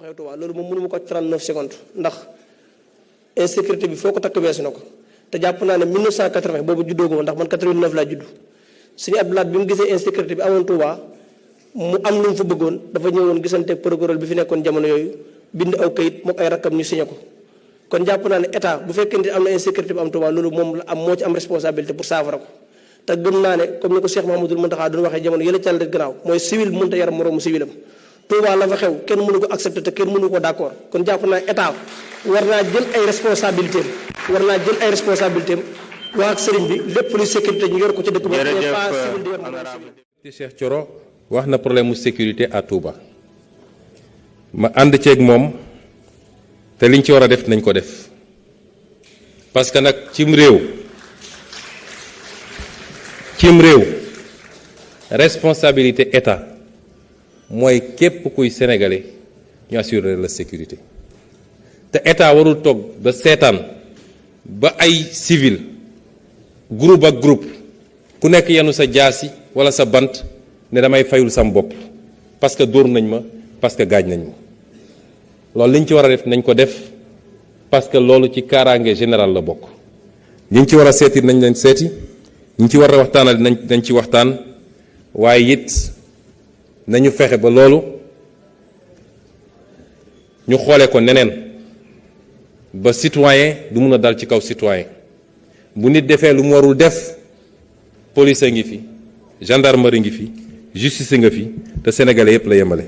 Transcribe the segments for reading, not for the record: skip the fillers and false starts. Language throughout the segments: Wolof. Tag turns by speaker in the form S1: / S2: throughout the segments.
S1: xew Touba loolu moom mënu ma ko 39 secondes ndax insécurité bi foo ko takk weesu na ko te jàpp naa ne 1980 boobu juddoo ndax man 89 laa judd suñu Abdoulaye bi mu gisee insécurité bi amoon Touba mu am lu mu fa bëggoon dafa ñëwoon gisante procureur bi fi nekkoon jamono yooyu bind aw kayit moom ay rakkam ñu signé ko kon jàpp naa ne état bu fekkente am na insécurité bi am Touba loolu moom la am moo ci am responsabilité pour saafara ko te gëm naa ne comme ni ko Cheikh Mahamadul Muntaxa doon waxee jamono yële càll gannaaw mooy civil mënut a yaram moroomu civilam Touba la fa xew kenn mënu ko accepter te kenn mënu ko d'accord kon jàpp naa état war naa jël ay responsabilité waa ak sëriñ bi lépp luy sécurité ñu yor ko ci dëkk ba pas civil di yor
S2: Cheikh Thioro wax na problème mu sécurité à Touba ma ànd ceeg moom te liñ ci war a def nañ ko def parce que nag cim réew responsabilité état mooy képp kuy sénégalais ñu assurer la sécurité te état warul toog ba seetaan ba ay civil groupe ak groupe ku nekk yenu sa jaasi wala sa bant ne damay fayul sam bopp parce que dóor nañ ma parce que gaañ nañ ma loolu liñ ci war a def nañ ko def parce que loolu ci kaaraange général la bokk ñi ci war a seeti nañ leen seeti ñi ci war a waxtaanal nañ ci waxtaan waaye it nañu fexe ba loolu ñu xoole ko neneen ba citoyen du mun a dal ci kaw citoyen bu nit defee lu mu warul def police a ngi fi gendarmerie ngi fi justice nga fi te sénégalais yépp la yemale.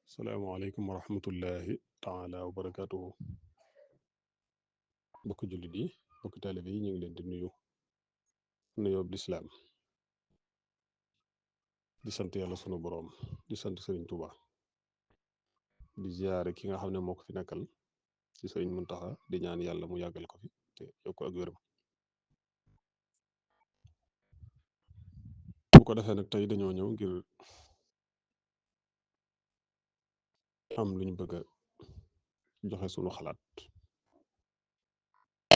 S3: salaamaaleykum wa rahmatullahi taala wa barakaatuhu. bokk jullit yi bokk taalibe yi ñu ngi leen di nuyu nuyoo bu lislaam di sant yàlla sunu boroom di sant sëriñ Tuuba di ziyaare ki nga xam ne moo ko fi nekkal ci sëriñ Muntaxa di ñaan yàlla mu yàggal ko fi te yokk ak wéram. bu ko defee nag tey dañoo ñëw ngir am lu ñu bëgg a joxe sunu xalaat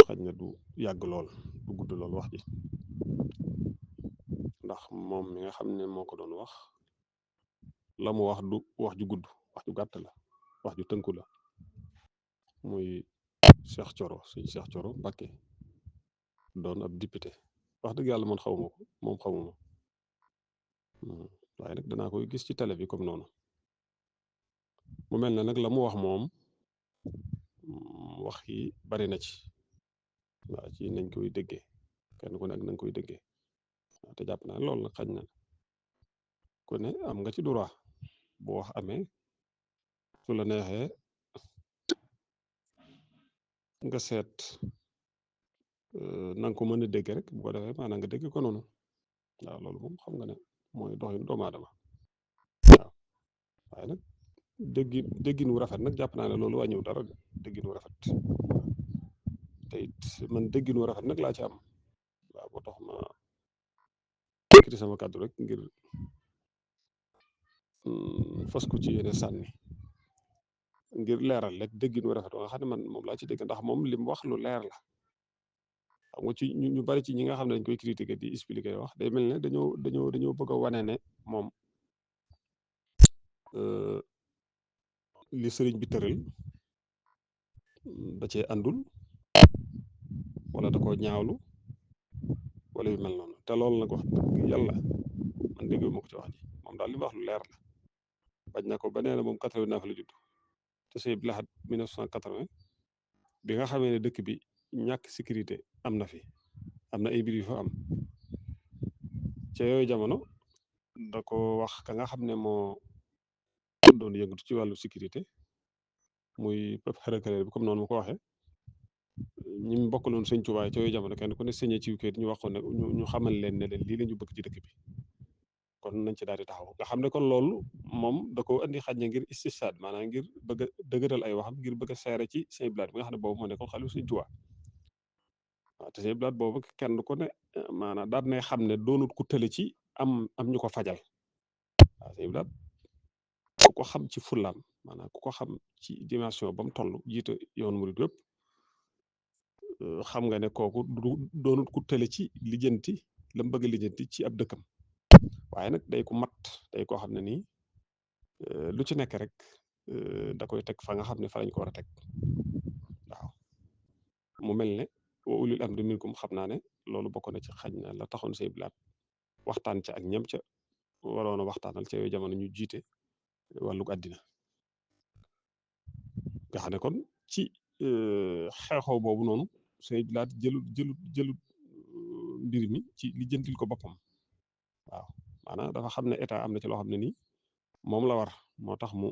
S3: xaj na du yàgg lool du gudd lool wax ji ndax moom mi nga xam ne moo ko doon wax la mu wax du wax ju gudd wax ju gàtt la wax ju tënku la muy Cheikh Thioro sëñ Cheikh Thioro Mbacké doon ab député wax dëgg yàlla man xawma ko moom xamuma waaye nag danaa koy gis ci télé bi comme noonu mu mel na nag la mu wax moom wax yi bari na ci waaw ci nañ koy déggee kenn ku nekk nañ koy déggee te jàpp naa loolu nag xañ na ku ne am nga ci droit bu wax amee su la neexee nga seet na nga ko mën a dégg rek bu ko defee maanaam nga dégg ko noonu waaw loolu moom xam nga ne mooy doxinu doomu aadama waaw waaye nag déggin wu rafet nag jàpp naa ne loolu wàññiw dara déggin wu rafet te it man déggin wu rafet nag laa ci am waaw boo tax ma yëkkati sama kàddu rek ngir fas ko ci yéene sànni ngir leeral rek déggin wu rafet nga xam ne man moom laa ci dégg ndax moom li mu wax lu leer la xam nga ci ñu bari ci ñi nga xam ne dañ koy critiquer di expliquer wax day mel ne dañoo bëgg a wane ne moom li sëriñ bi tëral da cee àndul wala da koo ñaawlu wala yu mel noonu te loolu nag wax dëgg yàlla man dégg ma ko ci wax ji moom daal li mu wax lu leer la bañ na ko ba nee na moom 89 la judd te sëñ bi laxat 1980 bi nga xamee ne dëkk bi ñàkk sécurité am na fi am na ay mbir yu fa am ca yooyu jamono da ko wax ka nga xam ne moo doon yëngatu ci wàllu sécurité muy pep xarakare bi comme noonu mu ko waxee ñi mu bokkaloon sëñ Tuubaa ca yooyu jamono kenn ku ne sëñee ci kayit ñu wax ko ne ñu xamal leen ne leen lii la ñu bëgg ci dëkk bi kon nañ ci daal di taxaw nga xam ne kon loolu moom da ko indi xaj na ngir istishaad maanaam ngir bëgg a dëgëral ay waxam ngir bëgg a seere ci sëñ Blaat bi nga xam ne boobu moo nekkoon xalifa sëñ Tuubaa waaw te sëñ Blaat boobu kenn ku ne maanaam daal ne xam ne doonut ku tële ci am ñu ko fajal waaw sëñ Blaat ku ko xam ci fullaam maanaam ku ko xam ci dimension ba mu toll jiite yoon murid yëpp xam nga ne kooku doonut ku tële ci lijjanti la mu bëgg a lijjanti ci ab dëkkam waaye nag day ko mat day koo xam ne nii lu ci nekk rek da koy teg fa nga xam ne fa lañ ko war a teg waaw mu mel ne wa ulil amri minkum xam naa ne loolu bokk na ci xañ na la taxoon say bilaat waxtaan ca ak ñem ca waroon a waxtaanal ca yooyu jamono ñu jiite wàllug àddina nga xam ne kon ci xew-xew boobu noonu say bilaat jëlut mbir mi ci lijjantil ko boppam waaw maanaam dafa xam ne état am na ci loo xam ne nii moom la war moo tax mu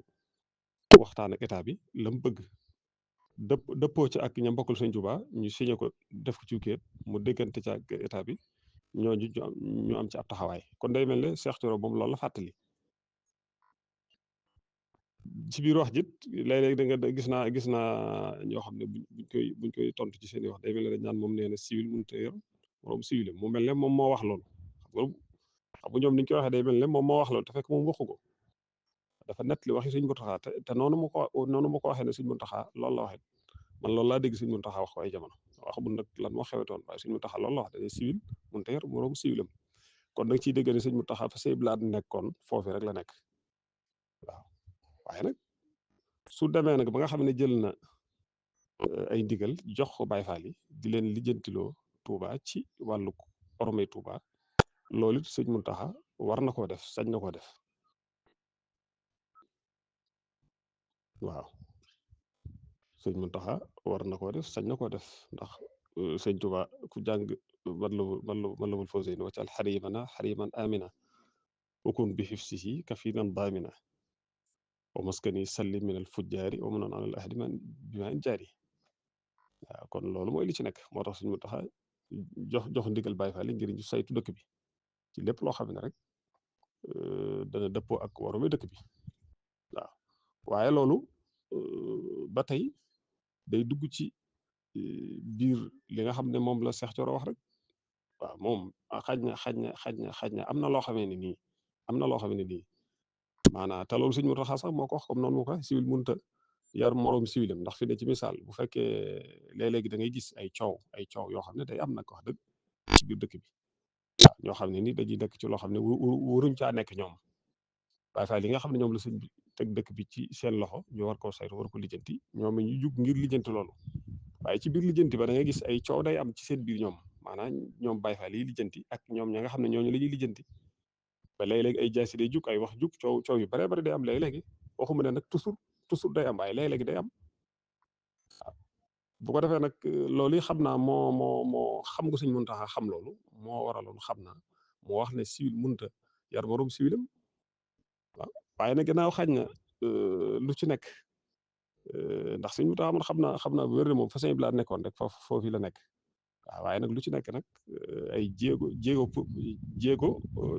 S3: waxtaan ak état bi la mu bëgg dëppoo ci ak ña bokkul Sëñ Tuubaa ñu signé ko def ko ci kayit mu déggante ci ak état bi ñooñu ñu am ci ab taxawaay kon day mel ne Cheikh Thioro moom loolu la fàttali ci biir wax jit léeg-léeg da nga gis naa ñoo xam ne buñ koy tontu ci seen i wax day mel ne dañ naan moom nee na civil mënut a yor moroom civil mu mel ne moom moo wax loolu xam nga ñoom niñ koy waxee day mel ne moom moo wax loolu te fekk moom waxu ko dafa nettali waxi Sëñ Muntaxa te noonu ma ko waxee ne Sëñ Muntaxa loolu la waxee man loolu laa dégg Sëñ Muntaxa wax ko ay jamono waxamul nag lan moo xewetoon waaye Sëñ Muntaxa loolu la wax dañuy civil mënut a yor moroom civilam kon nag ciy dégg ne Sëñ Muntaxa fa say blaat nekkoon foofu rek la nekk waaw waaye nag su demee nag ba nga xam ne jël na ay ndigal jox ko Baay Faal yi di leen lijjantiloo Touba ci wàllu ormay Touba loolu it Sëñ Muntaxa war na koo def sañ na koo def waaw Sëñ Muntaxa war na koo def sañ na koo def ndax Sëñ Touba ku jàng Matlabul Fawzayni waccal xariman amina ukun bi xifsihi kafinan daamina wa maskani salli min al fujjaari wa manon alal ahdi bi ma jaari waaw kon loolu mooy li ci nekk moo tax Sëñ Muntaxa jox ndigal Baay Faal yi ngir ñu saytu dëkk bi ci lépp loo xam ne rek dana dëppoo ak warumay dëkk bi waaw waaye loolu ba tey day dugg ci biir li nga xam ne moom la Cheikh Thioro wax rek waaw moom xaj na am na loo xamee ne nii maanaam te loolu Sëñ Muntaxa sax moo ko wax comme noonu mu ko civil mënta yar moroom civilam ndax fi ne ci misaal bu fekkee léeg-léegi da ngay gis ay coow yoo xam ne day am nag wax dëgg ci biir dëkk bi waaw ñoo xam ne ni dañuy nekk ci loo xam ne waruñ caa nekk ñoom Baay Faal yi nga xam ne ñoom la sëñ bi teg dëkk bi ci seen loxo ñu war koo saytu war ko lijjanti ñoom ñu jug ngir lijjanti loolu waaye ci biir lijjanti ba da ngay gis ay coow day am ci seen biir ñoom maanaam ñoom Baay Faal yi lijjanti ak ñoom ña nga xam ne ñooñu la ñuy lijjanti ba léeg-léegi ay jaasi day jug ay wax jug coow yu bare bari day am léeg-léegi waxuma ne nag toujours day am waaye léeg-léegi day am waaw bu ko defee nag loolu yi xam naa moo xam nga Sëñ Muntaxa xam loolu moo waraloon xam naa moo wax ne civil mënta yar moroom civilam waaw waaye nag gannaaw xañ na lu ci nekk ndax Sëñ Muntaxa man xam naa bu wér ne moom fa Sëñ Blaat nekkoon rek foofu la nekk waaw waaye nag lu ci nekk nag ay jéego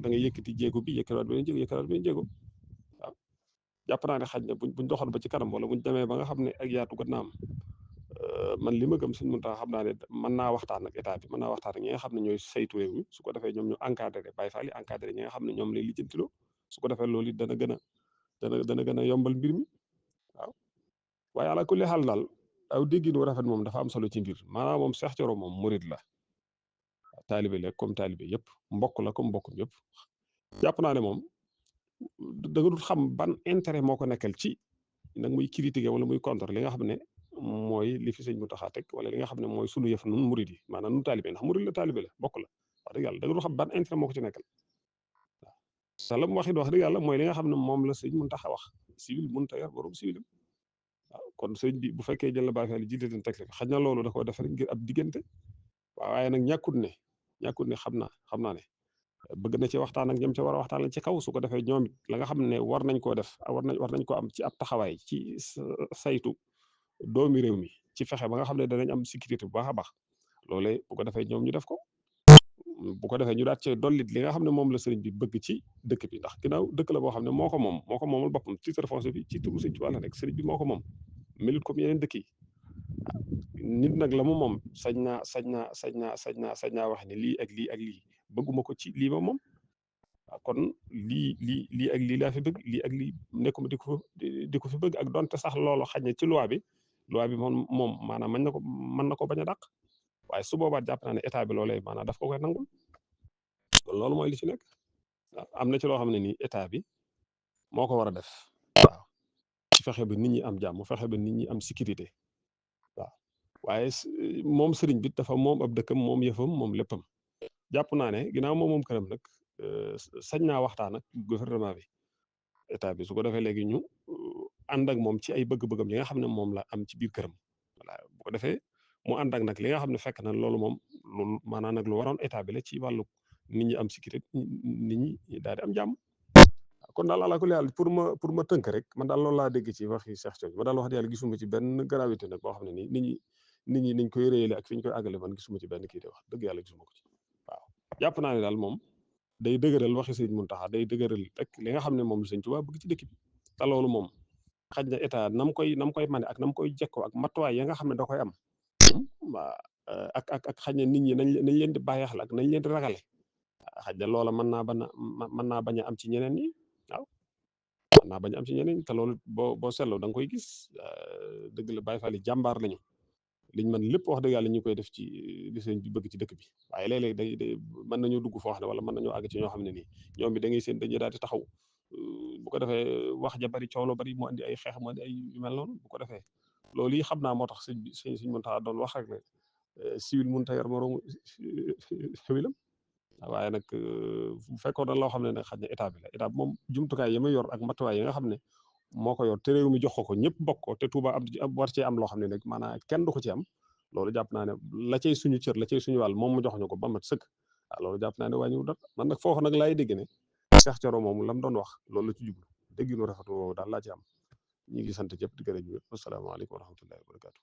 S3: da ngay yëkkati jéego bi yëkkatiwaat beneen jéego waaw jàpp naa ne xaj na buñ doxoon ba ci kanam wala buñ demee ba nga xam ne ak yaatu gën naa am man li ma gëm Sëñ Muntaxa xam naa ne mën naa waxtaan ak état bi mën naa waxtaan ak ñi nga xam ne ñooy saytu réew mi su ko defee ñoom ñu encadré Baay Faal yi encadré ñi nga xam ne ñoom lay lijjantiloo su ko defee loolu it dana gën a yombal mbir mi waaw waaye ala kulli xaal daal aw déggin wu rafet moom dafa am solo ci mbir maanaam moom Cheikh Thioro moom murid la taalibe la comme taalibe yëpp mbokk la comme mbokkum yëpp jàpp naa ne moom da nga dul xam ban intérêt moo ko nekkal ci nag muy critiquer wala muy contre li nga xam ne mooy li fi Sëñ Muntaxa teg wala li nga xam ne mooy sunu yëf nun murid yi maanaam nun taalibe ndax murid la taalibe la bokk la wax dëgg yàlla da nga dul xam ban intérêt moo ko ci nekkal waaw sa la mu waxit wax dëgg yàlla mooy li nga xam ne moom la Sëñ Muntaxa wax civil mënta yor borom civilam waaw kon sëñ bi bu fekkee jël la Baay Faal jiite leen texte bi xaj na loolu da koo def rek ngir ab diggante waaye nag ñàkkut ne xam naa ne bëgg na ci waxtaan ak ñoom ca war a waxtaan ci kaw su ko defee ñoom it la nga xam ne war nañ koo def war nañ ko am ci ab taxawaay ci saytu doomi réew mi ci fexe ba nga xam ne danañ am sécurité bu baax a baax loolee bu ko defee ñoom ñu def ko bu ko defee ñu daat cee dollit li nga xam ne moom la sëriñ bi bëgg ci dëkk bi ndax ginnaaw dëkk la boo xam ne moo ko moomal boppam titre foncier bi ci turu Sëriñ Tuubaa la nekk sëriñ bi moo ko moom melut comme yeneen dëkk yi nit nag la mu moom sañ naa wax ne lii ak lii bëgguma ko ci lii ma moom kon lii ak lii laa fi bëgg lii ak lii nekkuma di ko fi bëgg ak donte sax loolu xaj na ci loi bi moom maanaam mën na ko bañ a dàq waaye su boobaa jàpp naa ne état bi loolee maanaam daf ko koy nangul kon loolu mooy li ci nekk. waaw am na ci loo xam ne nii état bi moo ko war a def. waaw ci fexe ba nit ñi am jàmm fexe ba nit ñi am sécurité. waaw waaye moom sëriñ bi dafa moom ab dëkkam moom yëfam moom léppam. jàpp naa ne ginnaaw moom këram nag sañ naa waxtaan ak gouvernement bi état bi su ko defee léegi ñu ànd ak moom ci ay bëgg-bëggam yi nga xam ne moom la am ci biir këram. voilà bu ko defee mu ànd ak nag li nga xam ne fekk na loolu moom loolu maanaam nag lu waroon état bi la ci wàllu nit ñi am sécurité nit ñi daal di am jàmm. kon daal ala kulli haal pour ma tënk rek man daal loolu laa dégg ci waxi Cheikh Thioune ma daal wax dëgg yàlla gisuma ci benn gravité nag boo xam ne nii nit ñi niñ koy réyale ak fi ñu koy àggale man gisuma ci benn kii de wax dëgg yàlla gisuma ko ci. waaw jàpp naa ne daal moom day dëgëral waxi sëñ Muntaxa day dëgëral rek li nga xam ne moom sëñ Tuubaa bëgg ci dëkk bi. te loolu moom xaj na état nam koy mane ak nam koy jekkoo ak matuwaay ya nga xam ne da koy am. waa ak xaj na nit ñi nañ leen di bàyyi xel ak nañ leen di ragale. xaj na loola mën naa bañ a am ci ñeneen ñi. waaw mën naa bañ am ci ñeneen te loolu boo seetloo da nga koy gis dëgg la Baay Faal yi jàmbaar lañu liñ mën lépp wax dëgg yàlla ñu koy def ci li sëñ bi bëgg ci dëkk bi waaye léeg-léeg day mën nañoo dugg foo xam ne wala mën nañoo àgg ci ñoo xam ne nii ñoom bi da ngay seen dañuy daal di taxaw bu ko defee wax ja bari coow la bari mu andi ay xeex mu andi ay yu mel noonu bu ko defee loolu yi xam naa moo tax sëñ Muntaxa doon wax rek ne civil mënut a yor moroomu civilam waaye nag bu fekkoon na loo xam ne nag xaj na état bi la état bi moom jumtukaay yi ma yor ak matuwaay yi nga xam ne moo ko yor te réew mi jox ko ñëpp bokk ko te Touba am war cee am loo xam ne nag maanaam kenn du ko ci am loolu jàpp naa ne la cay suñu cër la cay suñu wàll moom mu jox ñu ko ba mat sëkk waaw loolu jàpp naa ne wàññiwul dara man nag foofu nag laay dégg ne Cheikh Thioro moom la mu doon wax loolu la ci jublu dégg nu rafetlu woowu daal laa ci am ñu ngi sant ñëpp di gërëm ñëpp asalaamaaleykum wa rahmatullahi wa barakatu